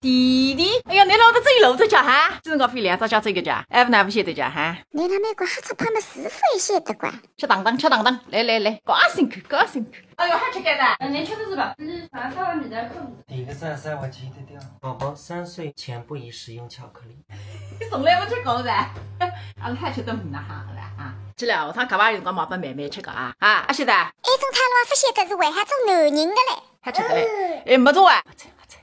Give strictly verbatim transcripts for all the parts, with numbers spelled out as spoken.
弟弟，哎呀，侬老得走路只脚哈？搿辰光飞两只脚走个脚，还勿哪勿晓得脚哈？侬辣美国瞎吃胖么是勿会晓得个。吃当当，吃当当，来来来，高兴去，高兴去。哎哟，还吃干的？嗯，侬吃个是吧？嗯，反正到了你的扣子。点个赞，三块钱一条。宝宝三岁前不宜食用巧克力。侬从来勿吃过噻？阿拉还吃得蛮好的啊。吃了，下趟搿把有辰光买拨妹妹吃个啊。啊，阿晓得？埃种套路啊，勿晓得是为啥做男人的嘞。 还吃得嘞？哎，没做啊。没在，没在。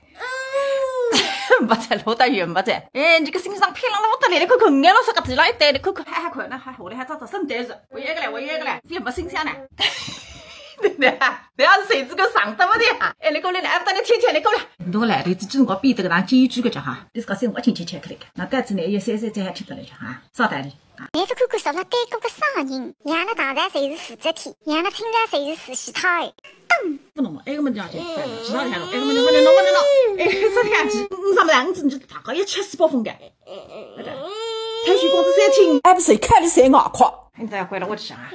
没在，老大爷没在。哎，侬个心上漂亮了，我得来了，看看，眼老啥个皮浪一戴，你看看，还还看呢，还下来还扎扎身带着。我要一个嘞，我要一个嘞，也没心想呢。对不对啊？不要是谁这个上当的呀？哎，你过来，来，哎，大家听听，你过来。侬个来头子，中国比这个当金鱼猪个讲哈，你是个生活亲戚吃个嘞，那但是呢，也三三再还吃得来讲哈，少带点。 侬勿看看少了对过个啥人，养了大人侪是负责体，养了亲人侪是死死讨厌。勿弄了，埃个么就要紧，其他条路，埃个么就勿能弄，勿能弄，哎，这条路，你啥么样子，你就大概要吃死包风干。退休工资三千，还不是看你谁外快。你再回来我就想啊，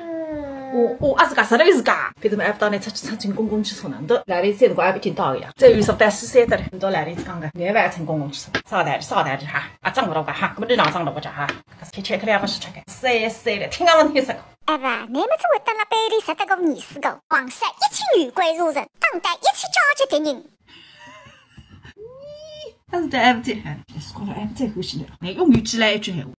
我我阿是干啥的是干，反正么还不到那出去出进公共汽车难得，来了一三个还不紧到呀，再有啥带四三的嘞，你到来了一讲个，你还成公共汽车，少带少带哈，啊，涨不到个哈，根本就拿涨了我讲哈。 吃巧克力也勿是吃个，三岁了，听也没听说过。哎爸，侬么只会蹲辣班里实得个二十个，横杀一切女鬼入城，打倒一切超级敌人。但是对 F J，哎，是觉着 F J 欢喜的，哎，用语起来一句闲话，